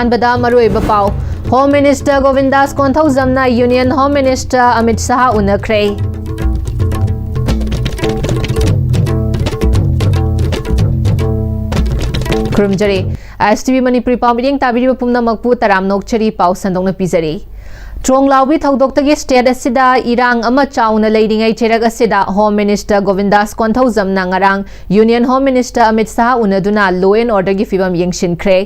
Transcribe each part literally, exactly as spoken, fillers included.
ꯑꯍꯥꯟꯕꯗ ꯃꯔꯨꯑꯣꯏꯕ ꯄꯥꯎ꯫ Home Minister Govindas ꯀꯣꯟꯊꯧꯖꯝꯅ Union Home Minister Amit Shah ꯎꯅꯈ꯭ꯔꯦ꯫ ꯈꯨꯔꯨꯝꯖꯔꯤ꯫ ꯑꯦꯁ ꯇꯤ ꯚꯤ ꯃꯅꯤꯄꯨꯔꯤ ꯄꯥꯎ ꯃꯤꯠꯌꯦꯡ ꯇꯥꯕꯤꯔꯤꯕ ꯄꯨꯝꯅꯃꯛꯄꯨ ꯇꯔꯥꯝꯅ ꯑꯣꯛꯆꯔꯤ꯫ ꯄꯥꯎ ꯁꯟꯗꯣꯛꯅ ꯄꯤꯖꯔꯤ꯫ ꯇ꯭ꯔꯣꯡ ꯂꯥꯎꯕꯤ ꯊꯧꯗꯣꯛꯇꯒꯤ state ꯑꯁꯤꯗ ꯏꯔꯥꯡ ꯑꯃ ꯆꯥꯎꯅ ꯂꯩꯔꯤꯉꯩ ꯆꯩꯔꯛ ꯑꯁꯤꯗ Home Minister ꯒꯣꯕꯤꯟꯗꯥꯁ ꯀꯣꯟꯊꯧꯖꯝꯅ ꯉꯔꯥꯡ Union Home Minister Amit Shah ꯎꯅꯗꯨꯅ law and order ꯒꯤ ꯐꯤꯕꯝ ꯌꯦꯡꯁꯤꯟꯈ꯭ꯔꯦ꯫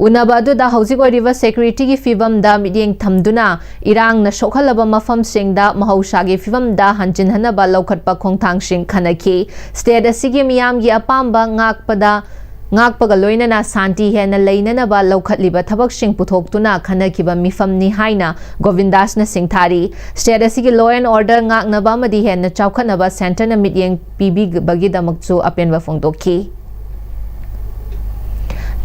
ꯎꯅꯕ ꯑꯗꯨꯗ ꯍꯧꯖꯤꯛ ꯑꯣꯏꯔꯤꯕ security ꯒꯤ ꯐꯤꯕꯝꯗ ꯃꯤꯠꯌꯦꯡ ꯊꯝꯗꯨꯅ ꯏꯔꯥꯡꯅ ꯁꯣꯛꯍꯜꯂꯕ ꯃꯐꯝꯁꯤꯡꯗ ꯃꯍꯧꯁꯥꯒꯤ ꯐꯤꯕꯝꯗ ꯍꯟꯖꯤꯟꯍꯟꯅꯕ ꯂꯧꯈꯠꯄ ꯈꯣꯡꯊꯥꯡꯁꯤꯡ ꯈꯟꯅꯈꯤ꯫ State ꯑꯁꯤꯒꯤ ꯃꯤꯌꯥꯝꯒꯤ ꯑꯄꯥꯝꯕ ꯉꯥꯛꯄꯗ ꯉꯥꯛꯄꯒ ꯂꯣꯏꯅꯅ ꯁꯥꯟꯇꯤ ꯍꯦꯟꯅ ꯂꯩꯅꯅꯕ ꯂꯧꯈꯠꯂꯤꯕ ꯊꯕꯛꯁꯤꯡ ꯄꯨꯊꯣꯛꯇꯨꯅ ꯈꯟꯅꯈꯤꯕ ꯃꯤꯐꯝꯅꯤ ꯍꯥꯏꯅ ꯒꯣꯕꯤꯟꯗꯥꯁꯅ ꯁꯤꯡꯊꯥꯔꯤ꯫ State ꯑꯁꯤꯒꯤ law and order ꯉꯥꯛꯅꯕ ꯑꯃꯗꯤ ꯍꯦꯟꯅ ꯆꯥꯎꯈꯠꯅꯕ centre ꯅ ꯃꯤꯠꯌꯦꯡ ꯄꯤꯕꯤꯕꯒꯤꯗꯃꯛꯁꯨ ꯑꯄꯦꯟꯕ ꯐꯣꯡꯗꯣꯛꯈꯤ꯫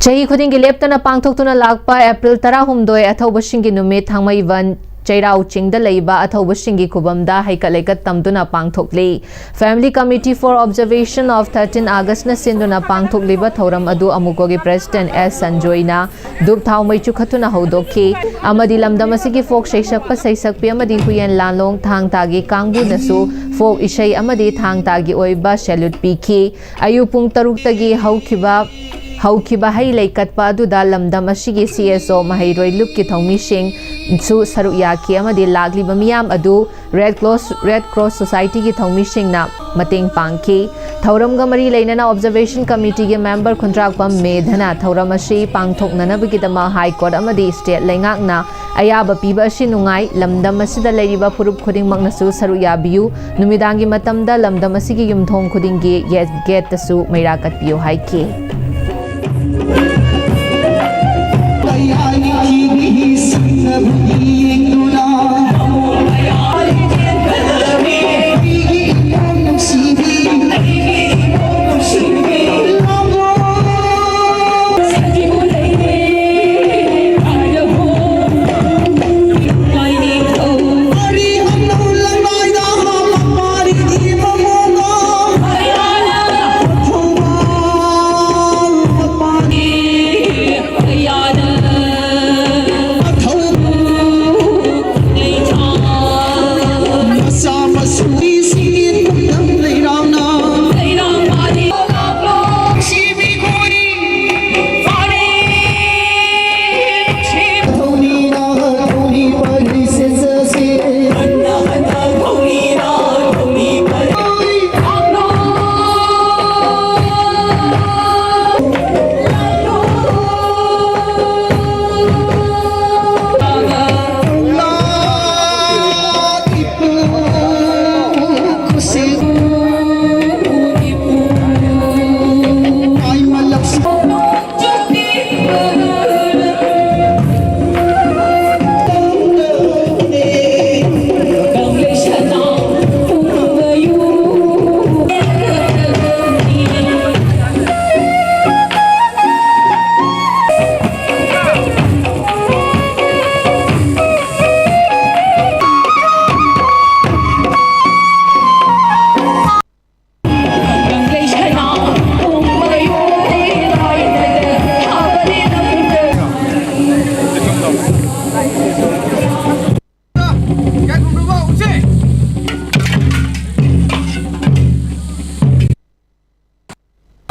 ꯆꯍꯤ ꯈꯨꯗꯤꯡꯒꯤ ꯂꯦꯞꯇꯅ ꯄꯥꯡꯊꯣꯛꯇꯨꯅ ꯂꯥꯛꯄ April ꯇꯔꯥꯍꯨꯝꯗꯣꯏ ꯑꯊꯧꯕꯁꯤꯡꯒꯤ ꯅꯨꯃꯤꯠ ꯊꯥꯡꯃꯩꯕꯟ ꯆꯩꯔꯥꯎ ꯆꯤꯡꯗ ꯂꯩꯕ ꯑꯊꯧꯕꯁꯤꯡꯒꯤ ꯈꯨꯕꯝꯗ ꯍꯩꯀꯠ ꯂꯩꯀꯠ ꯇꯝꯗꯨꯅ ꯄꯥꯡꯊꯣꯛꯂꯤ꯫ Family Committee for Observation of thirteen August ꯅ ꯁꯤꯟꯗꯨꯅ ꯄꯥꯡꯊꯣꯛꯂꯤꯕ ꯊꯧꯔꯝ ꯑꯗꯨ ꯑꯃꯨꯀꯣꯒꯤ President ꯑꯦꯁ ꯁꯟꯖꯣꯏꯅ ꯙꯨꯞ ꯊꯥꯎ ꯃꯩ ꯆꯨꯈꯠꯇꯨꯅ ꯍꯧꯗꯣꯛꯈꯤ ꯑꯃꯗꯤ ꯂꯝꯗꯝ ꯑꯁꯤꯒꯤ folk ꯁꯩꯁꯛꯄ ꯁꯩꯁꯛꯄꯤ ꯑꯃꯗꯤ ꯍꯨꯏꯌꯦꯟ ꯂꯥꯟꯂꯣꯡ ꯊꯥꯡ ꯇꯥꯒꯤ ꯀꯥꯡꯕꯨꯅꯁꯨ folk ꯏꯁꯩ ꯑꯃꯗꯤ ꯊꯥꯡ ꯇꯥꯒꯤ ꯑꯣꯏꯕ salute ꯄꯤꯈꯤ꯫ ꯑꯌꯨꯛ ꯄꯨꯡ ꯇꯔꯨꯛꯇꯒꯤ ꯍꯧꯈꯤꯕ ꯍꯧꯈꯤꯕ ꯍꯩ ꯂꯩ ꯀꯠꯄ ꯑꯗꯨꯗ ꯂꯝꯗꯝ ꯑꯁꯤꯒꯤ C S O ꯃꯍꯩꯔꯣꯏ ꯂꯨꯞꯀꯤ ꯊꯧꯃꯤꯁꯤꯡꯁꯨ ꯁꯔꯨꯛ ꯌꯥꯈꯤ ꯑꯃꯗꯤ ꯂꯥꯛꯂꯤꯕ ꯃꯤꯌꯥꯝ ꯑꯗꯨ Red Cross, Red Cross Society ꯒꯤ ꯊꯧꯃꯤꯁꯤꯡꯅ ꯃꯇꯦꯡ ꯄꯥꯡꯈꯤ꯫ ꯊꯧꯔꯝꯒ ꯃꯔꯤ ꯂꯩꯅꯅ Observation Committee ꯒꯤ member ꯈꯨꯟꯗ꯭ꯔꯥꯛꯄꯝ ꯃꯦꯙꯅ ꯊꯧꯔꯝ ꯑꯁꯤ ꯄꯥꯡꯊꯣꯛꯅꯅꯕꯒꯤꯗꯃꯛ High Court ꯑꯃꯗꯤ state ꯂꯩꯉꯥꯛꯅ ꯑꯌꯥꯕ ꯄꯤꯕ ꯑꯁꯤ ꯅꯨꯡꯉꯥꯏ꯫ ꯂꯝꯗꯝ ꯑꯁꯤꯗ ꯂꯩꯔꯤꯕ ꯐꯨꯔꯨꯞ ꯈꯨꯗꯤꯡꯃꯛꯅꯁꯨ ꯁꯔꯨꯛ ꯌꯥꯕꯤꯌꯨ꯫ ꯅꯨꯃꯤꯗꯥꯡꯒꯤ ꯃꯇꯝꯗ ꯂꯝꯗꯝ ꯑꯁꯤꯒꯤ ꯌꯨꯝꯊꯣꯡ ꯈꯨꯗꯤꯡꯒꯤ gate, gate ꯇꯁꯨ ꯃꯩꯔꯥ ꯀꯠꯄꯤꯌꯨ ꯍꯥꯏꯈꯤ꯫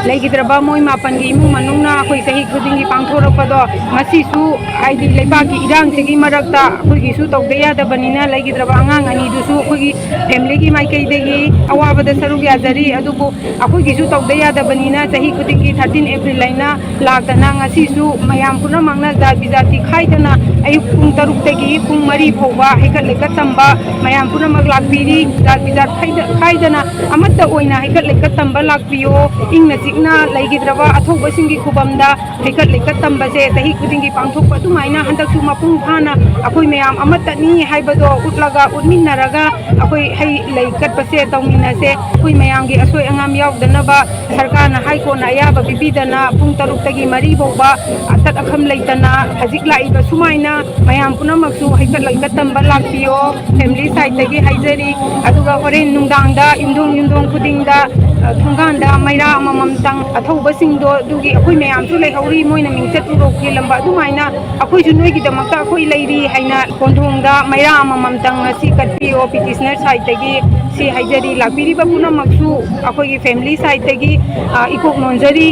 ꯂꯩꯈꯤꯗ꯭ꯔꯕ ꯃꯣꯏ ꯃꯥꯄꯟꯒꯤ ꯏꯃꯨꯡ ꯃꯅꯨꯡꯅ ꯑꯩꯈꯣꯏ ꯆꯍꯤ ꯈꯨꯗꯤꯡꯒꯤ ꯄꯥꯡꯊꯣꯔꯛꯄꯗꯣ, ꯉꯁꯤꯁꯨ ꯍꯥꯏꯗꯤ ꯂꯩꯕꯥꯛꯀꯤ ꯏꯔꯥꯡꯁꯤꯒꯤ ꯃꯔꯛꯇ ꯑꯩꯈꯣꯏꯒꯤꯁꯨ ꯇꯧꯗ ꯌꯥꯗꯕꯅꯤꯅ, ꯂꯩꯈꯤꯗ꯭ꯔꯕ ꯑꯉꯥꯡ ꯑꯅꯤꯗꯨꯁꯨ ꯑꯩꯈꯣꯏꯒꯤ ꯐꯦꯃꯤꯂꯤꯒꯤ ꯃꯥꯏꯀꯩꯗꯒꯤ ꯑꯋꯥꯕꯗ ꯁꯔꯨꯛ ꯌꯥꯖꯔꯤ꯫ ꯑꯗꯨꯕꯨ ꯑꯩꯈꯣꯏꯒꯤꯁꯨ ꯇꯧꯗ ꯌꯥꯗꯕꯅꯤꯅ, ꯆꯍꯤ ꯈꯨꯗꯤꯡꯒꯤ ꯊꯥꯔꯇꯤꯟ ꯑꯦꯄ꯭ꯔꯤꯜ ꯍꯥꯏꯅ ꯂꯥꯛꯇꯅ, ꯉꯁꯤꯁꯨ ꯃꯌꯥꯝ ꯄꯨꯝꯅꯃꯛꯅ ꯖꯥꯠ ꯕꯤꯖꯥꯠꯇꯤ ꯈꯥꯏꯗꯅ ꯑꯌꯨꯛ ꯄꯨꯡ ꯇꯔꯨꯛꯇꯒꯤ ꯄꯨꯡ ꯃꯔꯤ ꯐꯥꯎꯕ ꯍꯩꯀꯠ ꯂꯩꯀꯠ ꯇꯝꯕ ꯃꯌꯥꯝ ꯄꯨꯝꯅꯃꯛ ꯂꯥꯛꯄꯤꯔꯤ꯫ ꯖꯥꯠ ꯕꯤꯖꯥꯠ ꯈꯥꯏꯗ-, ꯈꯥꯏꯗꯅ ꯑꯃꯠꯇ ꯑꯣꯏꯅ ꯍꯩꯀꯠ ꯂꯩꯀꯠ ꯇꯝꯕ ꯂꯥꯛꯄꯤꯌꯣ꯫ ꯏꯪꯅ ꯆꯤꯛꯅ ꯂꯩꯈꯤꯗ꯭ꯔꯕ ꯑꯊꯧꯕꯁꯤꯡꯒꯤ ꯈꯨꯕꯝꯗ ꯍꯩꯀꯠ ꯂꯩꯀꯠ ꯇꯝꯕꯁꯦ ꯆꯍꯤ ꯈꯨꯗꯤꯡꯒꯤ ꯄꯥꯡꯊꯣꯛꯄ ꯑꯗꯨꯃꯥꯏꯅ ꯍꯟꯗꯛꯁꯨ ꯃꯄꯨꯡ ꯐꯥꯅ ꯑꯩꯈꯣꯏ ꯃꯌꯥꯝ ꯑꯃꯠꯇꯅꯤ ꯍꯥꯏꯕꯗꯣ ꯎꯠꯂꯒ, ꯎꯠꯃꯤꯟꯅꯔꯒ, ꯑꯩꯈꯣꯏ ꯍꯩ ꯂꯩ ꯀꯠꯄꯁꯦ ꯇꯧꯃꯤꯟꯅꯁꯦ꯫ ꯑꯩꯈꯣꯏ ꯃꯌꯥꯝꯒꯤ ꯑꯁꯣꯏ ꯑꯉꯥꯝ ꯌꯥꯎꯗꯅꯕ ꯁꯔꯀꯥꯔꯅ ꯍꯥꯏ ꯀꯣꯟꯅ ꯑꯌꯥꯕ ꯄꯤꯕꯤꯗꯅ ꯄꯨꯡ ꯇꯔꯨꯛꯇꯒꯤ ꯃꯔꯤ ꯐꯥꯎꯕ ꯑꯊꯠ ꯑꯈꯝ ꯂꯩꯇꯅ ꯍꯧꯖꯤꯛ ꯂꯥꯛꯏꯕ ꯁꯨꯃꯥꯏꯅ ꯃꯌꯥꯝ ꯄꯨꯝꯅꯃꯛꯁꯨ ꯍꯩꯀꯠ ꯂꯩꯀꯠ ꯇꯝꯕ ꯂꯥꯛꯄꯤꯌꯣ꯫ ꯐꯦꯃꯤꯂꯤ ꯁꯥꯏꯠꯇꯒꯤ ꯍꯥꯏꯖꯔꯤ꯫ ꯑꯗꯨꯒ ꯍꯣꯔꯦꯟ ꯅꯨꯡꯗꯥꯡꯗ ꯌꯨꯝꯊꯣꯡ ꯌꯨꯝꯊꯣꯡ ꯈꯨꯗꯤꯡꯗ, ꯑ, ꯊꯣꯡꯒꯥꯟꯗ ꯃꯩꯔꯥ ꯑꯃꯃꯝꯇꯪ ꯑꯊꯧꯕꯁꯤꯡꯗꯣ ꯑꯗꯨꯒꯤ ꯑꯩꯈꯣꯏ ꯃꯌꯥꯝꯁꯨ ꯂꯩꯍꯧꯔꯤ, ꯃꯣꯏꯅ ꯃꯤꯡꯆꯠ ꯎꯔꯣꯛ ꯊꯤꯜꯂꯝꯕ ꯑꯗꯨꯃꯥꯏꯅ ꯑꯩꯈꯣꯏꯁꯨ ꯅꯣꯏꯒꯤꯗꯃꯛꯇ ꯑꯩꯈꯣꯏ ꯂꯩꯔꯤ ꯍꯥꯏꯅ ꯀꯣꯟꯊꯣꯡꯗ ꯃꯩꯔꯥ ꯑꯃꯃꯝꯇꯪ ꯉꯁꯤ ꯀꯠꯄꯤꯌꯣ꯫ ꯄꯤꯇꯤꯁꯅꯔ ꯁꯥꯏꯠꯇꯒꯤ ꯁꯤ ꯍꯥꯏꯖꯔꯤ꯫ ꯂꯥꯛꯄꯤꯔꯤꯕ ꯄꯨꯝꯅꯃꯛꯁꯨ ꯑꯩꯈꯣꯏꯒꯤ ꯐꯦꯃꯤꯂꯤ ꯁꯥꯏꯠꯇꯒꯤ, ꯑ, ꯏꯀꯣꯛ ꯅꯣꯟꯖꯔꯤ꯫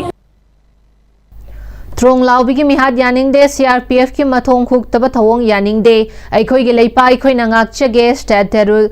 ꯊ꯭ꯔꯣꯡ ꯂꯥꯎꯕꯤꯒꯤ ꯃꯤꯍꯥꯠ ꯌꯥꯅꯤꯡꯗꯦ, ꯁꯤꯑꯥꯔꯄꯤꯑꯦꯐꯀꯤ ꯃꯊꯣꯡ ꯍꯨꯛꯇꯕ ꯊꯧꯑꯣꯡ ꯌꯥꯅꯤꯡꯗꯦ, ꯑꯩꯈꯣꯏꯒꯤ ꯂꯩꯄꯥꯛ ꯑꯩꯈꯣꯏꯅ ꯉꯥꯛꯆꯒꯦ, ꯁ꯭ꯇꯦꯠ ꯇꯦꯔꯣ-,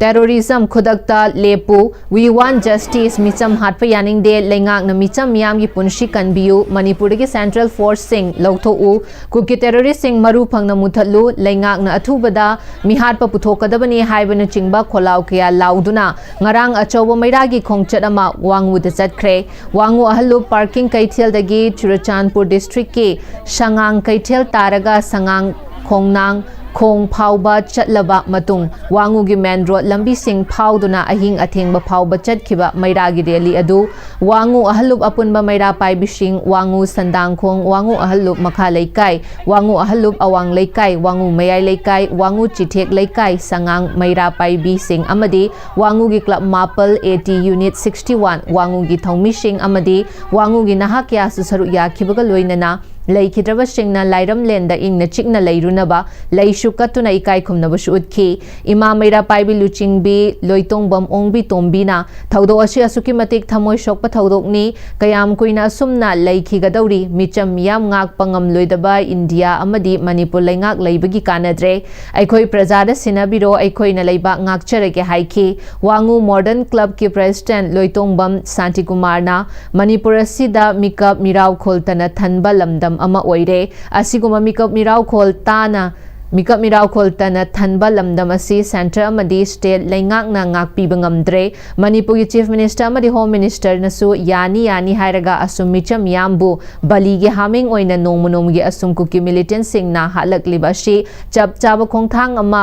ꯇꯦꯔꯣꯔꯤꯖꯝ ꯈꯨꯗꯛꯇ ꯂꯦꯞꯄꯨ, We want justice, ꯃꯤꯆꯝ ꯍꯥꯠꯄ ꯌꯥꯅꯤꯡꯗꯦ, ꯂꯩꯉꯥꯛꯅ ꯃꯤꯆꯝ ꯃꯤꯌꯥꯝꯒꯤ ꯄꯨꯟꯁꯤ ꯀꯟꯕꯤꯌꯨ, ꯃꯅꯤꯄꯨꯔꯗꯒꯤ ꯁꯦꯟꯇ꯭ꯔꯦꯜ ꯐꯣꯔꯁꯁꯤꯡ ꯂꯧꯊꯣꯛꯎ, ꯀꯨꯀꯤ ꯇꯦꯔꯣꯔꯤꯁꯁꯤꯡ ꯃꯔꯨ ꯐꯪꯅ ꯃꯨꯊꯠꯂꯨ, ꯂꯩꯉꯥꯛꯅ ꯑꯊꯨꯕꯗ ꯃꯤꯍꯥꯠꯄ ꯄꯨꯊꯣꯛꯀꯗꯕꯅꯤ ꯍꯥꯏꯕꯅꯆꯤꯡꯕ ꯈꯣꯜꯂꯥꯎ ꯀꯌꯥ ꯂꯥꯎꯗꯨꯅ ꯉꯔꯥꯡ ꯑꯆꯧꯕ ꯃꯩꯔꯥꯒꯤ ꯈꯣꯡꯆꯠ ꯑꯃ ꯋꯥꯉꯨꯗ ꯆꯠꯈ꯭ꯔꯦ꯫ ꯋꯥꯉꯨ ꯑꯍꯜꯂꯨꯞ ꯄꯥꯔꯀꯤꯡ ꯀꯩꯊꯦꯜꯗꯒꯤ ꯆꯨꯔꯆꯥꯟꯄꯨꯔ ꯗꯤꯁꯇ꯭ꯔꯤꯛꯀꯤ ꯁꯉꯥꯡ ꯀꯩꯊꯦꯜ ꯇꯥꯔꯒ ꯁꯉꯥꯡ ꯈꯣꯡꯅꯥꯡ ꯈꯣꯡ ꯐꯥꯎꯕ ꯆꯠꯂꯕ ꯃꯇꯨꯡ, ꯋꯥꯉꯨꯒꯤ ꯃꯦꯟ ꯔꯣꯗ ꯂꯝꯕꯤꯁꯤꯡ ꯐꯥꯎꯗꯨꯅ ꯑꯍꯤꯡ ꯑꯊꯦꯡꯕ ꯐꯥꯎꯕ ꯆꯠꯈꯤꯕ ꯃꯩꯔꯥꯒꯤ ꯔꯦꯂꯤ ꯑꯗꯨ ꯋꯥꯉꯨ ꯑꯍꯜꯂꯨꯞ ꯑꯄꯨꯟꯕ ꯃꯩꯔꯥ ꯄꯥꯏꯕꯤꯁꯤꯡ, ꯋꯥꯉꯨ ꯁꯟꯗꯥꯡꯈꯣꯡ, ꯋꯥꯉꯨ ꯑꯍꯜꯂꯨꯞ ꯃꯈꯥ ꯂꯩꯀꯥꯏ, ꯋꯥꯉꯨ ꯑꯍꯜꯂꯨꯞ ꯑꯋꯥꯡ ꯂꯩꯀꯥꯏ, ꯋꯥꯉꯨ ꯃꯌꯥꯏ ꯂꯩꯀꯥꯏ, ꯋꯥꯉꯨ ꯆꯤꯊꯦꯛ ꯂꯩꯀꯥꯏ, ꯁꯉꯥꯡ ꯃꯩꯔꯥ ꯄꯥꯏꯕꯤꯁꯤꯡ ꯑꯃꯗꯤ ꯋꯥꯉꯨꯒꯤ ꯀ꯭ꯂꯕ ꯃꯥꯄꯜ, A T unit sixty one, ꯋꯥꯉꯨꯒꯤ ꯊꯧꯃꯤꯁꯤꯡ ꯑꯃꯗꯤ ꯋꯥꯉꯨꯒꯤ ꯅꯍꯥ ꯀꯌꯥꯁꯨ ꯁꯔꯨꯛ ꯌꯥꯈꯤꯕꯒ ꯂꯣꯏꯅꯅ ꯂꯩꯈꯤꯗ꯭ꯔꯕꯁꯤꯡꯅ ꯂꯥꯏꯔꯝꯂꯦꯟꯗ ꯏꯪꯅ ꯆꯤꯛꯅ ꯂꯩꯔꯨꯅꯕ ꯂꯩꯁꯨ ꯀꯠꯇꯨꯅ ꯏꯀꯥꯏ ꯈꯨꯝꯅꯕꯁꯨ ꯎꯠꯈꯤ꯫ ꯏꯃꯥ ꯃꯩꯔꯥ ꯄꯥꯏꯕꯤ ꯂꯨꯆꯤꯡꯕꯤ ꯂꯣꯏꯇꯣꯡꯕꯝ ꯑꯣꯡꯕꯤ ꯇꯣꯝꯕꯤꯅ ꯊꯧꯗꯣꯛ ꯑꯁꯤ ꯑꯁꯨꯛꯀꯤ ꯃꯇꯤꯛ ꯊꯃꯣꯏ ꯁꯣꯛꯄ ꯊꯧꯗꯣꯛꯅꯤ꯫ ꯀꯌꯥꯝ ꯀꯨꯏꯅ ꯑꯁꯨꯝꯅ ꯂꯩꯈꯤꯒꯗꯧꯔꯤ? ꯃꯤꯆꯝ ꯃꯤꯌꯥꯝ ꯉꯥꯛꯄ ꯉꯝꯂꯣꯏꯗꯕ ꯏꯟꯗꯤꯌꯥ ꯑꯃꯗꯤ ꯃꯅꯤꯄꯨꯔ ꯂꯩꯉꯥꯛ ꯂꯩꯕꯒꯤ ꯀꯥꯟꯅꯗ꯭ꯔꯦ꯫ ꯑꯩꯈꯣꯏ ꯄ꯭ꯔꯖꯥꯗ ꯁꯤꯟꯅꯕꯤꯔꯣ, ꯑꯩꯈꯣꯏꯅ ꯂꯩꯕꯥꯛ ꯉꯥꯛꯆꯔꯒꯦ ꯍꯥꯏꯈꯤ꯫ ꯋꯥꯉꯨ ꯃꯣꯗꯔꯟ ꯀ꯭ꯂꯕꯀꯤ ꯄ꯭ꯔꯦꯁꯤꯗꯦꯟꯠ ꯂꯣꯏꯇꯣꯡꯕꯝ ꯁꯥꯟꯇꯤꯀꯨꯃꯥꯔꯅ ꯃꯅꯤꯄꯨꯔ ꯑꯁꯤꯗ ꯃꯤꯀꯞ ꯃꯤꯔꯥꯎꯈꯣꯜꯇꯅ ꯊꯟꯕ ꯂꯝꯗꯝ ꯑꯃ ꯑꯣꯏꯔꯦ꯫ ꯑꯁꯤꯒꯨꯝꯕ ꯃꯤꯀꯞ ꯃꯤꯔꯥꯎꯈꯣꯜ ꯇꯥꯅ ꯃꯤꯀꯞ ꯃꯤꯔꯥꯎꯈꯣꯜꯇꯅ ꯊꯟꯕ ꯂꯝꯗꯝ ꯑꯁꯤ ꯁꯦꯟꯇꯔ ꯑꯃꯗꯤ ꯁ꯭ꯇꯦꯠ ꯂꯩꯉꯥꯛꯅ ꯉꯥꯛꯄꯤꯕ ꯉꯝꯗ꯭ꯔꯦ꯫ ꯃꯅꯤꯄꯨꯔꯒꯤ ꯆꯤꯐ ꯃꯤꯅꯤꯁꯇꯔ ꯑꯃꯗꯤ ꯍꯣꯝ ꯃꯤꯅꯤꯁꯇꯔꯅꯁꯨ ꯌꯥꯅꯤ ꯌꯥꯅꯤ ꯍꯥꯏꯔꯒ ꯑꯁꯨꯝ ꯃꯤꯆꯝ ꯃꯤꯌꯥꯝꯕꯨ ꯕꯂꯤꯒꯤ ꯍꯥꯃꯦꯡ ꯑꯣꯏꯅ ꯅꯣꯡꯃ ꯅꯣꯡꯃꯒꯤ ꯑꯁꯨꯝ ꯀꯨꯀꯤ ꯃꯤꯂꯤꯇꯦꯟꯠꯁꯤꯡꯅ ꯍꯥꯠꯂꯛꯂꯤꯕ ꯑꯁꯤ ꯆꯞ ꯆꯥꯕ ꯈꯣꯡꯊꯥꯡ ꯑꯃ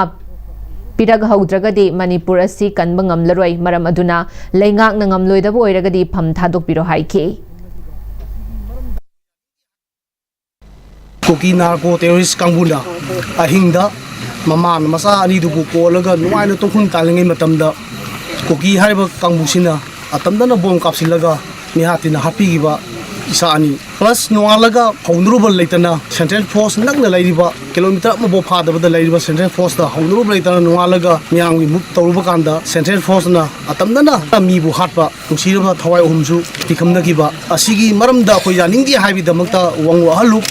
ꯄꯤꯔꯛꯍꯧꯗ꯭ꯔꯒꯗꯤ ꯃꯅꯤꯄꯨꯔ ꯑꯁꯤ ꯀꯟꯕ ꯉꯝꯂꯔꯣꯏ꯫ ꯃꯔꯝ ꯑꯗꯨꯅ ꯂꯩꯉꯥꯛꯅ ꯉꯝꯂꯣꯏꯗꯕ ꯑꯣꯏꯔꯒꯗꯤ ꯐꯝ ꯊꯥꯗꯣꯛꯄꯤꯔꯣ ꯍꯥꯏꯈꯤ꯫ ꯀꯨꯀꯤ ꯅꯥꯔꯀꯣ ꯇꯦꯔꯣꯔꯤꯁ ꯀꯥꯡꯕꯨꯅ ꯑꯍꯤꯡꯗ ꯃꯃꯥꯅ ꯃꯆꯥ ꯑꯅꯤꯗꯨꯕꯨ ꯀꯣꯜꯂꯒ ꯅꯨꯡꯉꯥꯏꯅ ꯇꯨꯝꯈꯨꯟ ꯇꯥꯜꯂꯤꯉꯩ ꯃꯇꯝꯗ, ꯀꯨꯀꯤ ꯍꯥꯏꯔꯤꯕ ꯀꯥꯡꯕꯨꯁꯤꯅ ꯑꯇꯝꯗꯅ ꯕꯣꯝ ꯀꯥꯞꯁꯤꯜꯂꯒ ꯃꯤꯍꯥꯠ ꯊꯤꯅ ꯍꯥꯠꯄꯤꯈꯤꯕ ꯏꯆꯥ ꯑꯅꯤ꯫ ꯄ꯭ꯂꯁ ꯅꯣꯡꯉꯥꯜꯂꯒ ꯍꯧꯅꯔꯨꯕ ꯂꯩꯇꯅ ꯁꯦꯟꯇ꯭ꯔꯦꯜ ꯐꯣꯔꯁ ꯅꯛꯅ ꯂꯩꯔꯤꯕ, ꯀꯤꯂꯣꯃꯤꯇꯔ ꯑꯃꯐꯥꯎ ꯐꯥꯗꯕꯗ ꯂꯩꯔꯤꯕ ꯁꯦꯟꯇ꯭ꯔꯦꯜ ꯐꯣꯔꯁꯇ ꯍꯧꯅꯔꯨꯕ ꯂꯩꯇꯅ ꯅꯣꯡꯉꯥꯜꯂꯒ ꯃꯤꯌꯥꯝꯒꯤ ꯃꯨꯞ ꯇꯧꯔꯨꯕ ꯀꯥꯟꯗ ꯁꯦꯟꯇ꯭ꯔꯦꯜ ꯐꯣꯔꯁꯅ ꯑꯇꯝꯗꯅ ꯃꯤꯕꯨ ꯍꯥꯠꯄ, ꯅꯨꯡꯁꯤꯔꯕ ꯊꯋꯥꯏ ꯑꯍꯨꯝꯁꯨ ꯄꯤꯈꯝꯅꯈꯤꯕ꯫ ꯑꯁꯤꯒꯤ ꯃꯔꯝꯗ ꯑꯩꯈꯣꯏ ꯌꯥꯅꯤꯡꯗꯦ ꯍꯥꯏꯕꯒꯤꯗꯃꯛꯇ ꯋꯥꯉꯨ ꯑꯍꯜꯂꯨꯞ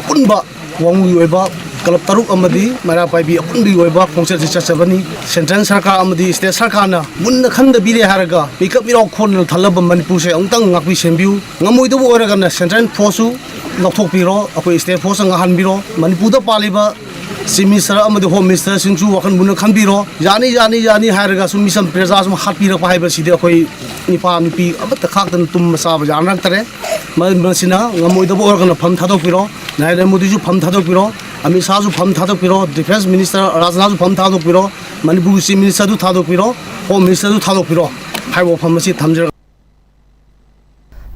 ꯑꯄꯨꯟꯕ ꯋꯥꯉꯨꯒꯤ ꯑꯣꯏꯕ ꯀ꯭ꯂꯕ ꯇꯔꯨꯛ ꯑꯃꯗꯤ ꯃꯩꯔꯥ ꯄꯥꯏꯕꯤ ꯑꯄꯨꯟꯕꯒꯤ ꯑꯣꯏꯕ ꯈꯣꯡꯆꯠꯁꯤ ꯆꯠꯆꯕꯅꯤ꯫ ꯁꯦꯟꯇ꯭ꯔꯦꯜ ꯁꯔꯀꯥꯔ ꯑꯃꯗꯤ ꯁ꯭ꯇꯦꯠ ꯁꯔꯀꯥꯔꯅ ꯃꯨꯟꯅ ꯈꯟꯗꯕꯤꯔꯦ ꯍꯥꯏꯔꯒ ꯃꯤꯀꯞ ꯃꯤꯔꯥꯎ ꯈꯣꯟꯗꯅ ꯊꯜꯂꯕ ꯃꯅꯤꯄꯨꯔꯁꯦ ꯑꯃꯨꯛꯇꯪ ꯉꯥꯛꯄꯤ ꯁꯦꯟꯕꯤꯌꯨ꯫ ꯉꯝꯃꯣꯏꯗꯕ ꯑꯣꯏꯔꯒꯅ ꯁꯦꯟꯇ꯭ꯔꯦꯜ ꯐꯣꯔꯁꯁꯨ ꯂꯧꯊꯣꯛꯄꯤꯔꯣ, ꯑꯩꯈꯣꯏ ꯁ꯭ꯇꯦꯠ ꯐꯣꯔꯁꯇ ꯉꯥꯛꯍꯟꯕꯤꯔꯣ꯫ ꯃꯅꯤꯄꯨꯔꯗ ꯄꯥꯜꯂꯤꯕ ꯆꯤꯐ ꯃꯤꯅꯤꯁꯇꯔ ꯑꯃꯗꯤ ꯍꯣꯝ ꯃꯤꯅꯤꯁꯇꯔꯁꯤꯡꯁꯨ ꯋꯥꯈꯜ ꯃꯨꯟꯅ ꯈꯟꯕꯤꯔꯣ꯫ ꯌꯥꯅꯤ, ꯌꯥꯅꯤ, ꯌꯥꯅꯤ ꯍꯥꯏꯔꯒ ꯁꯨꯝ ꯃꯤꯆꯝ ꯄ꯭ꯔꯖꯥ ꯁꯨꯝ ꯍꯥꯠꯄꯤꯔꯛꯄ ꯍꯥꯏꯕꯁꯤꯗꯤ ꯑꯩꯈꯣꯏ ꯅꯨꯄꯥ ꯅꯨꯄꯤ ꯑꯃꯠꯇ ꯈꯥꯛꯇꯅ ꯇꯨꯝꯕ ꯆꯥꯕ ꯌꯥꯅꯔꯛꯇꯔꯦ꯫ ꯃꯔꯝ ꯑꯁꯤꯅ ꯉꯝꯃꯣꯏꯗꯕ ꯑꯣꯏꯔꯒꯅ ꯐꯝ ꯊꯥꯗꯣꯛꯄꯤꯔꯣ, ꯅꯔꯦꯟꯗ꯭ꯔ ꯃꯣꯗꯤꯁꯨ ꯐꯝ ꯊꯥꯗꯣꯛꯄꯤꯔꯣ, ꯑꯃꯤꯠ ꯁꯥꯍꯁꯨ ꯐꯝ ꯊꯥꯗꯣꯛꯄꯤꯔꯣ, ꯗꯤꯐꯦꯟꯁ ꯃꯤꯅꯤꯁꯇꯔ ꯔꯥꯖꯅꯥꯊꯁꯨ ꯐꯝ ꯊꯥꯗꯣꯛꯄꯤꯔꯣ, ꯃꯅꯤꯄꯨꯔꯒꯤ ꯆꯤꯐ ꯃꯤꯅꯤꯁꯇꯔꯗꯨ ꯊꯥꯗꯣꯛꯄꯤꯔꯣ, ꯍꯣꯝ ꯃꯤꯅꯤꯁꯇꯔꯗꯨ ꯊꯥꯗꯣꯛꯄꯤꯔꯣ ꯍꯥꯏꯕ ꯋꯥꯐꯝ ꯑꯁꯤ ꯊꯝꯖꯔꯒ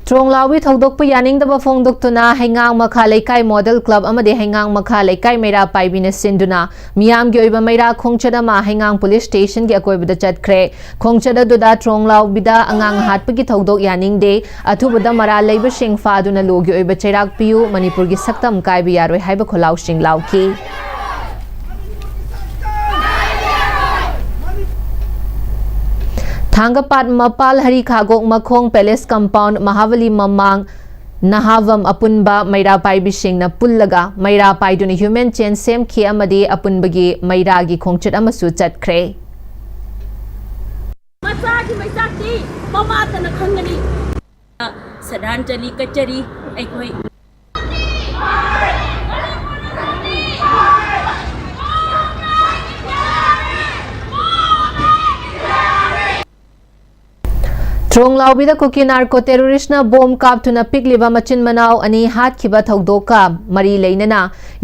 ꯇ꯭ꯔꯣꯡꯂꯥꯎꯕꯤ ꯊꯧꯗꯣꯛꯄꯨ ꯌꯥꯅꯤꯡꯗꯕ ꯐꯣꯡꯗꯣꯛꯇꯨꯅ ꯍꯩꯉꯥꯡ ꯃꯈꯥ ꯂꯩꯀꯥꯏ ꯃꯣꯗꯦꯜ ꯀ꯭ꯂꯕ ꯑꯃꯗꯤ ꯍꯩꯉꯥꯡ ꯃꯈꯥ ꯂꯩꯀꯥꯏ ꯃꯩꯔꯥ ꯄꯥꯏꯕꯤꯅ ꯁꯤꯟꯗꯨꯅ ꯃꯤꯌꯥꯝꯒꯤ ꯑꯣꯏꯕ ꯃꯩꯔꯥ ꯈꯣꯡꯆꯠ ꯑꯃ ꯍꯩꯉꯥꯡ ꯄꯨꯂꯤꯁ ꯁ꯭ꯇꯦꯁꯟꯒꯤ ꯑꯀꯣꯏꯕꯗ ꯆꯠꯈ꯭ꯔꯦ꯫ ꯈꯣꯡꯆꯠ ꯑꯗꯨꯗ ꯇ꯭ꯔꯣꯡꯂꯥꯎꯕꯤꯗ ꯑꯉꯥꯡ ꯍꯥꯠꯄꯒꯤ ꯊꯧꯗꯣꯛ ꯌꯥꯅꯤꯡꯗꯦ, ꯑꯊꯨꯕꯗ ꯃꯔꯥꯜ ꯂꯩꯕꯁꯤꯡ ꯐꯥꯗꯨꯅ ꯂꯣꯒꯤ ꯑꯣꯏꯕ ꯆꯩꯔꯥꯛ ꯄꯤꯌꯨ, ꯃꯅꯤꯄꯨꯔꯒꯤ ꯁꯛꯇꯝ ꯀꯥꯏꯕ ꯌꯥꯔꯣꯏ ꯍꯥꯏꯕ ꯈꯣꯜꯂꯥꯎꯁꯤꯡ ꯂꯥꯎꯈꯤ꯫ ꯊꯥꯡꯒꯄꯥꯠ ꯃꯄꯥꯜ ꯍꯔꯤ ꯈꯥꯒꯣꯛ ꯃꯈꯣꯡ ꯄꯦꯂꯦꯁ ꯀꯝꯄꯥꯎꯟ ꯃꯍꯥꯕꯂꯤ ꯃꯃꯥꯡ ꯅꯍꯥꯚꯝ ꯑꯄꯨꯟꯕ ꯃꯩꯔꯥ ꯄꯥꯏꯕꯤꯁꯤꯡꯅ ꯄꯨꯜꯂꯒ ꯃꯩꯔꯥ ꯄꯥꯏꯗꯨꯅ ꯍ꯭ꯌꯨꯃꯦꯟ ꯆꯦꯟ ꯁꯦꯝꯈꯤ ꯑꯃꯗꯤ ꯑꯄꯨꯟꯕꯒꯤ ꯃꯩꯔꯥꯒꯤ ꯈꯣꯡꯆꯠ ꯑꯃꯁꯨ ꯆꯠꯈ꯭ꯔꯦ꯫ ꯃꯆꯥꯒꯤ ꯃꯩꯆꯥꯛꯇꯤ ꯃꯃꯥꯇꯅ ꯈꯪꯒꯅꯤ꯫ ꯁ꯭ꯔꯗꯥꯟꯖꯂꯤ ꯀꯠꯆꯔꯤ ꯑꯩꯈꯣꯏ꯫ ꯇ꯭ꯔꯣꯡꯂꯥꯎꯕꯤꯗ ꯀꯨꯀꯤ ꯅꯥꯔꯀꯣ ꯇꯦꯔꯣꯔꯤꯁꯅ ꯕꯣꯝ ꯀꯥꯞꯇꯨꯅ ꯄꯤꯛꯂꯤꯕ ꯃꯆꯤꯟ ꯃꯅꯥꯎ ꯑꯅꯤ ꯍꯥꯠꯈꯤꯕ ꯊꯧꯗꯣꯛꯀ ꯃꯔꯤ ꯂꯩꯅꯅ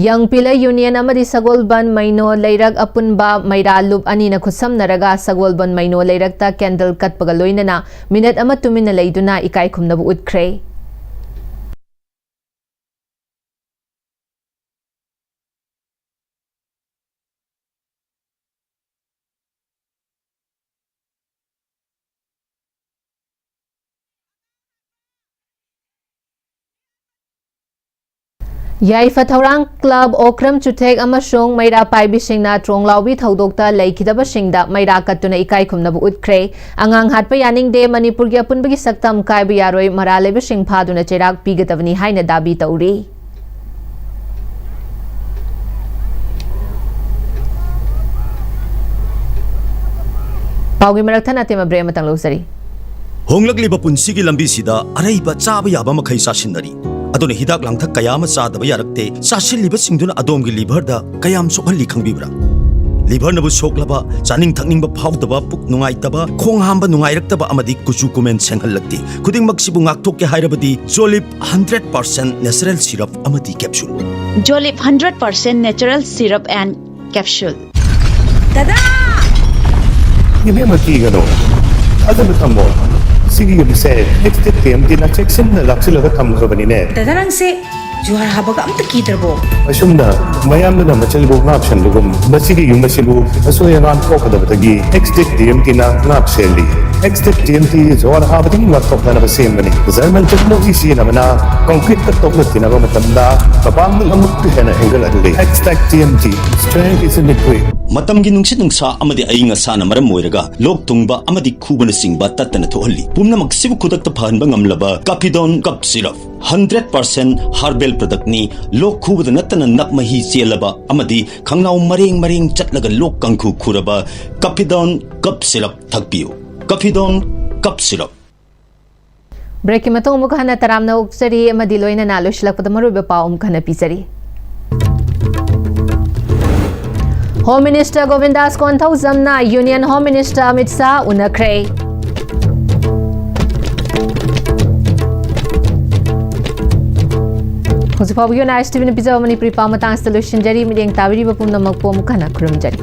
ꯌꯪ ꯄꯤꯂꯩ ꯌꯨꯅꯤꯌꯟ ꯑꯃꯗꯤ ꯁꯒꯣꯜꯕꯟ ꯃꯩꯅꯣ ꯂꯩꯔꯛ ꯑꯄꯨꯟꯕ ꯃꯩꯔꯥ ꯂꯨꯞ ꯑꯅꯤꯅ ꯈꯨꯠꯁꯝꯅꯔꯒ ꯁꯒꯣꯜꯕꯟ ꯃꯩꯅꯣ ꯂꯩꯔꯛꯇ ꯀꯦꯟꯗꯜ ꯀꯠꯄꯒ ꯂꯣꯏꯅꯅ ꯃꯤꯅꯠ ꯑꯃ ꯇꯨꯃꯤꯟꯅ ꯂꯩꯗꯨꯅ ꯏꯀꯥꯏ ꯈꯨꯝꯅꯕ ꯎꯠꯈ꯭ꯔꯦ꯫ ꯌꯥꯏꯐ ꯊꯧꯔꯥꯡ ꯀ꯭ꯂꯕ, ꯑꯣꯀ꯭ꯔꯝ ꯆꯨꯊꯦꯛ ꯑꯃꯁꯨꯡ ꯃꯩꯔꯥ ꯄꯥꯏꯕꯤꯁꯤꯡꯅ ꯇ꯭ꯔꯣꯡꯂꯥꯎꯕꯤ ꯊꯧꯗꯣꯛꯇ ꯂꯩꯈꯤꯗꯕꯁꯤꯡꯗ ꯃꯩꯔꯥ ꯀꯠꯇꯨꯅ ꯏꯀꯥꯏ ꯈꯨꯝꯅꯕ ꯎꯠꯈ꯭ꯔꯦ꯫ ꯑꯉꯥꯡ ꯍꯥꯠꯄ ꯌꯥꯅꯤꯡꯗꯦ, ꯃꯅꯤꯄꯨꯔꯒꯤ ꯑꯄꯨꯟꯕꯒꯤ ꯁꯛꯇꯝ ꯀꯥꯏꯕ ꯌꯥꯔꯣꯏ, ꯃꯔꯥꯜ ꯂꯩꯕꯁꯤꯡ ꯐꯥꯗꯨꯅ ꯆꯩꯔꯥꯛ ꯄꯤꯒꯗꯕꯅꯤ ꯍꯥꯏꯅ ꯗꯥꯕꯤ ꯇꯧꯔꯤ꯫ ꯄꯥꯎꯒꯤ ꯃꯔꯛ ꯊꯠꯅ ꯑꯇꯦꯟꯕ ꯕ꯭ꯔꯦꯛ ꯑꯃꯇꯪ ꯂꯧꯖꯔꯤ꯫ ꯍꯣꯡꯂꯛꯂꯤꯕ ꯄꯨꯟꯁꯤꯒꯤ ꯂꯝꯕꯤꯁꯤꯗ ꯑꯔꯩꯕ ꯆꯥꯕ ꯌꯥꯕ ꯃꯈꯩ ꯆꯥꯁꯤꯟꯅꯔꯤ꯫ ꯑꯗꯨꯅ ꯍꯤꯗꯥꯛ ꯂꯥꯡꯊꯛ ꯀꯌꯥ ꯑꯃ ꯆꯥꯗꯕ ꯌꯥꯔꯛꯇꯦ꯫ ꯆꯥꯁꯤꯜꯂꯤꯕꯁꯤꯡꯗꯨꯅ ꯑꯗꯣꯝꯒꯤ ꯂꯤꯚꯔꯗ ꯀꯌꯥꯝ ꯁꯣꯛꯍꯜꯂꯤ ꯈꯪꯕꯤꯕ꯭ꯔꯥ? ꯂꯤꯚꯔꯅꯕꯨ ꯁꯣꯛꯂꯕ, ꯆꯥꯅꯤꯡ ꯊꯛꯅꯤꯡꯕ ꯐꯥꯎꯗꯕ, ꯄꯨꯛ ꯅꯨꯡꯉꯥꯏꯇꯕ, ꯈꯣꯡ ꯍꯥꯝꯕ ꯅꯨꯡꯉꯥꯏꯔꯛꯇꯕ ꯑꯃꯗꯤ ꯀꯨꯆꯨ ꯀꯨꯃꯦꯟ ꯁꯦꯡꯍꯜꯂꯛꯇꯦ꯫ ꯈꯨꯗꯤꯡꯃꯛꯁꯤꯕꯨ ꯉꯥꯛꯊꯣꯛꯀꯦ ꯍꯥꯏꯔꯕꯗꯤ Jolip hundred percent natural syrup ꯑꯃꯗꯤ capsule. Jolip hundred percent natural syrup and capsule. ꯗꯗꯥ! ꯏꯕꯦꯝꯃ, ꯀꯤꯒꯅꯣ꯫ ꯑꯗꯨꯝ ꯊꯝꯃꯣ꯫ ꯁꯤꯒꯤ ꯌꯨꯝꯁꯦ ꯑꯦꯛꯁꯇꯦꯛ ꯇꯤ ꯑꯦꯝ ꯇꯤꯅ ꯆꯦꯛꯁꯤꯟꯅ ꯂꯥꯛꯁꯤꯜꯂꯒ ꯊꯝꯈ꯭ꯔꯕꯅꯤꯅꯦ꯫ ꯗꯥꯗꯥ, ꯅꯪꯁꯦ ꯖꯨꯍꯥꯔ ꯍꯥꯕꯒ ꯑꯝꯇ ꯀꯤꯗ꯭ꯔꯕꯣ? ꯑꯁꯨꯝꯅ ꯃꯌꯥꯝꯗꯨꯅ ꯃꯆꯤꯜꯕꯨ ꯉꯥꯛꯁꯦꯟꯕꯒꯨꯝ, ꯃꯁꯤꯒꯤ ꯌꯨꯝ ꯑꯁꯤꯕꯨ ꯑꯁꯣꯏ ꯑꯉꯥꯝ ꯊꯣꯛꯀꯗꯕꯗꯒꯤ ꯑꯦꯛꯁꯇꯦꯛ ꯇꯤ ꯑꯦꯝ ꯇꯤꯅ ꯉꯥꯛ ꯁꯦꯜꯂꯤ꯫ ꯑꯦꯛꯁꯇꯦꯛ ꯇꯤ ꯑꯦꯝ ꯇꯤ ꯖꯨꯍꯥꯔ ꯍꯥꯕꯗꯒꯤ ꯉꯥꯛꯊꯣꯛꯅꯅꯕ ꯁꯦꯝꯕꯅꯤ꯫ ꯖꯔꯃꯟ ꯇꯦꯛꯅꯣꯂꯣꯖꯤ ꯁꯤꯖꯤꯟꯅꯕꯅ ꯀꯪꯀ꯭ꯔꯤꯠꯇ ꯇꯣꯛꯅ ꯊꯤꯅꯕ ꯃꯇꯝꯗ ꯃꯄꯥꯡꯒꯜ ꯑꯃꯨꯛꯀ ꯍꯦꯟꯅ ꯍꯦꯟꯒꯠꯍꯜꯂꯤ꯫ ꯑꯦꯛꯁꯇꯦꯛ T M T, strength is in liquid꯫ ꯃꯇꯝꯒꯤ ꯅꯨꯡꯁꯤꯠ ꯅꯨꯡꯁꯥ ꯑꯃꯗꯤ ꯑꯏꯪ ꯑꯁꯥꯅ ꯃꯔꯝ ꯑꯣꯏꯔꯒ ꯂꯣꯛ ꯊꯨꯡꯕ ꯑꯃꯗꯤ ꯈꯨꯕꯅꯆꯤꯡꯕ ꯇꯠꯇꯅ ꯊꯣꯛꯍꯜꯂꯤ꯫ ꯄꯨꯝꯅꯃꯛꯁꯤꯕꯨ ꯈꯨꯗꯛꯇ ꯐꯍꯟꯕ ꯉꯝꯂꯕ ꯀꯥꯐꯤꯗꯣꯟ ꯀꯞ ꯁꯤꯔꯞ, ꯍꯟꯗ꯭ꯔꯦꯠ ꯄꯥꯔꯁꯦꯟ ꯍꯥꯔꯕꯦꯜ ꯄ꯭ꯔꯗꯛꯅꯤ꯫ ꯂꯣꯛ ꯈꯨꯕꯗ ꯅꯠꯇꯅ ꯅꯞ ꯃꯍꯤ ꯆꯦꯜꯂꯕ ꯑꯃꯗꯤ ꯈꯪꯅꯥꯎ ꯃꯔꯦꯡ ꯃꯔꯦꯡ ꯆꯠꯂꯒ ꯂꯣꯛ ꯀꯥꯡꯈꯨ ꯈꯨꯔꯕ ꯀꯥꯐꯤꯗꯣꯟ ꯀꯞ ꯁꯤꯔꯞ ꯊꯛꯄꯤꯌꯨ꯫ ꯀꯥꯐꯤꯗꯣꯟ ꯀꯞ ꯁꯤꯔꯞ꯫ ꯕ꯭ꯔꯦꯛꯀꯤ ꯃꯇꯨꯡ ꯑꯃꯨꯛ ꯍꯟꯅ ꯇꯔꯥꯝꯅ ꯑꯣꯛꯆꯔꯤ ꯑꯃꯗꯤ ꯂꯣꯏꯅꯅ ꯂꯣꯏꯁꯤꯜꯂꯛꯄꯗ ꯃꯔꯨꯑꯣꯏꯕ ꯄꯥꯎ ꯑꯃꯨꯛ ꯍꯟꯅ ꯄꯤꯖꯔꯤ꯫ ꯍꯣꯝ ꯃꯤꯅꯤꯁꯇꯔ ꯒꯣꯕꯤꯟꯗꯥꯁ ꯀꯣꯟꯊꯧꯖꯝꯅ union home minister Amit Shah ꯎꯅꯈ꯭ꯔꯦ꯫ ꯍꯧꯖꯤꯛ ꯐꯥꯎꯕꯒꯤ ꯑꯣꯏꯅ ꯑꯥꯏ ꯑꯦꯁ ꯇꯤ ꯚꯤꯅ ꯄꯤꯖꯕ ꯃꯅꯤꯄꯨꯔꯤ ꯄꯥꯎ ꯃꯇꯥꯡꯁꯤꯗ ꯂꯣꯏꯁꯤꯟꯖꯔꯤ꯫ ꯃꯤꯠꯌꯦꯡ ꯇꯥꯕꯤꯔꯤꯕ ꯄꯨꯝꯅꯃꯛꯄꯨ ꯑꯃꯨꯛ ꯍꯟꯅ ꯈꯨꯔꯨꯝꯖꯔꯤ꯫